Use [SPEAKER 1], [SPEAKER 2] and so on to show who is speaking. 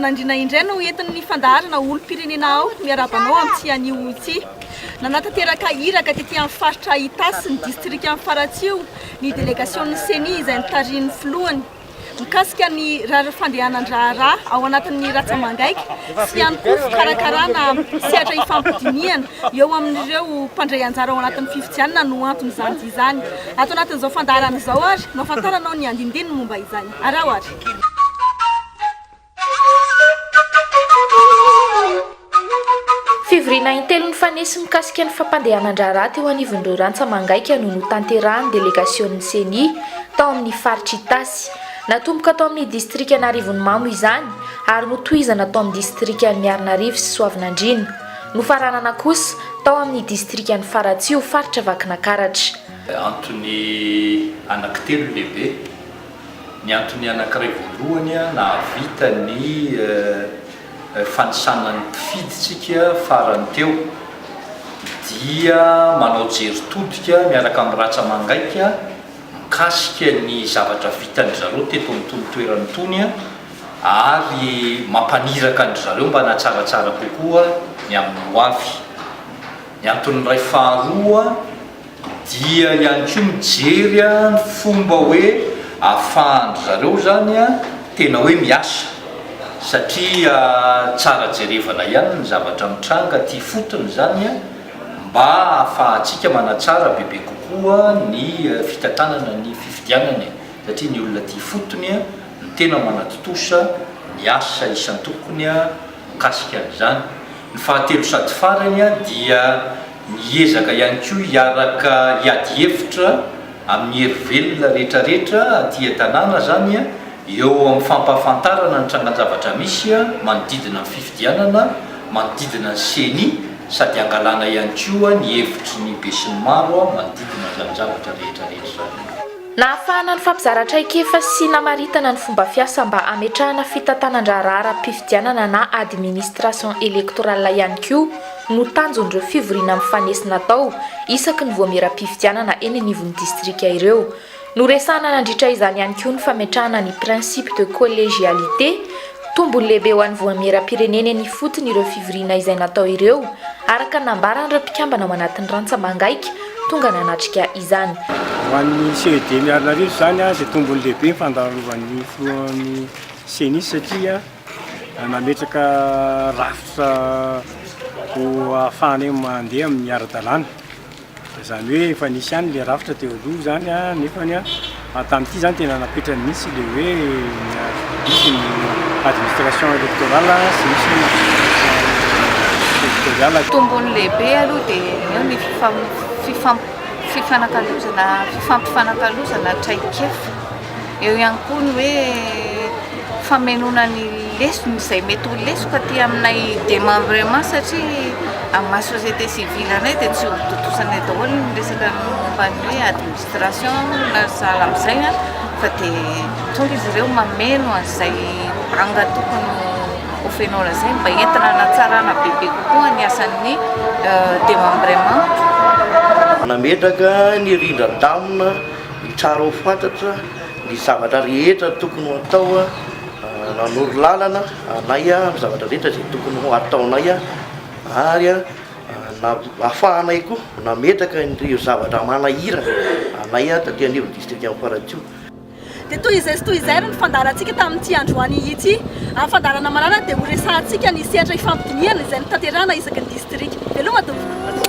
[SPEAKER 1] Soavinandriana indray no entin'ny fandaharana Olom-pirenena ao miarahaba anao amin'ity anio ity. Nanatanteraka iraka tety amin'ny faritra Itasy sy ny distrikan'i Faratsiho ny delegasion'ny Ceni izay notarihin'ny filohany. Mikasika ny rary fandehanan-draharaha ao anatin'ny ratsa-mangaika sy ihany koa fikarakarana sehatra ifampidinihana eo amin'ireo mpandray anjara ao anatin'ny fifidianana no anton'izany dia izany. Ato anatin'izao fandaharana izao ary no ahafantaranao ny andindininy momba izany. Araho ary.
[SPEAKER 2] Fivoriana intelo nifanesy mikasika ny fampandehanan-draharaha teo anivon'ireo rantsa-mangaika no notanterahin'ny delegasionin'ny Ceni tao amin'ny faritr'Itasy. Natomboka tao amin'ny distrikan'Arivonimamo izany ary notohizana tao amin'ny distrikan'i Miarinarivo sy Soavinandriana. Nofaranana kosa tao amin'ny distrikan'i Faratsiho, faritra Vakinakaratra.
[SPEAKER 3] Antony anankitelo lehibe. Ny antony anankiray voalohany, nahavita ny fanisana ny mpifidy tsika farany teo dia manao jery todika miaraka amin'ny ratsa-mangaika mikasika ny zavatra vitan-dry zareo teto amin'itony toerana itony ary mampaniraka an-dry zareo mba hanatsaratsara kokoa ny amin'ny ho avy. Ny antony iray faharoa dia ihany koa mijery ny fomba hoe ahafahan-dry zareo izany tena hoe miasa satria tsara jerevana ihany ny zavatra mitranga aty ifotony izany mba ahafahantsika manatsara bebe kokoa ny fitantanana ny fifidianana e, satria ny olona aty ifotony no tena manatontosa ny asa isan-tokony mikasika an'izany. Ny fahatelo sady farany dia Miezaka ihany koa hiaraka hiady hevitra amin'ny hery velona rehetrarehetra aty an-tanàna izany eo amin'ny fampahafantarana ny trangan-javatra misy manodidina ny fifidianana, manodidina ny ceni sady hangalana ihany koa ny hevitry ny besinimaro manodidina izany zavatra rehetrarehetra izany.
[SPEAKER 2] Nahafahana nifampizara traikefa sy namaritana ny fomba fiasa mba hametrahana fitantanan-draharaha ara-pifidianana na administration électorale ihany koa no tanjon'ireo fivoriana mifanesy natao isaky ny voamieram-pifidianana eny anivon'ny distrika ireo. Noresahana nandritra izany ihany koa ny fametrahana ny principe de collégialité Tombony lehibe ho an'ny voamieram-pirenena eny ifotony ireo fivoriana izay natao ireo, araka ny nambaran'ireo mpikambana ao anatin'ny rantsa-mangaika tonga nanatrika izany.
[SPEAKER 4] Ho an'ny CED Miarinarivo izany dia tombony lehibe ny fandalovan'ny filohan'ny Ceni satria nametraka rafitra ho ahafahanay mandeha amin'ny ara-dalàna. Izany hoe efa nisy ihany ilay rafitra teo aloha izany nefany tamin'ity izany tena napetrany mihitsy ilay hoe misy ny administration électorale sy misy ny territoriale.
[SPEAKER 5] Tombony lehibe aloha dia eo ny fifanakalozana fifampifanakalozana traikefa. Eo ihany koa ny hoe famenoana ny lesona izay mety ho lesoka aty aminay démembrement satria amin'ny maha société civile anay dia tsy ho tontosanay daholo ny resaka momba ny hoe administration na sahala amin'izay fa dia tonga izy ireo mameno an'izay banga tokony ho fenoina izay mba entina hanatsarana bebe kokoa ny asan'ny démembrement.
[SPEAKER 6] Nametraka ny rindran-damina Ny tsara ho fantatra, ny zavatra rehetra tokony ho atao, nanoro lalana anay amin'ny zavatra rehetra izay tokony ho ataonay ary ahafahanay koa nametraka ireo zavatra manahirana anay taty anivon'ny distrikan'i Faratsiho.
[SPEAKER 1] Dia toy izay sy toy izay ary ny fandaharantsika tamin'ity androany ity. Amin'ny fandaharana manaraka dia horesahantsika ny sehatra ifampidinihana izay notanterahana isaky ny distrika. Veloma tompoko.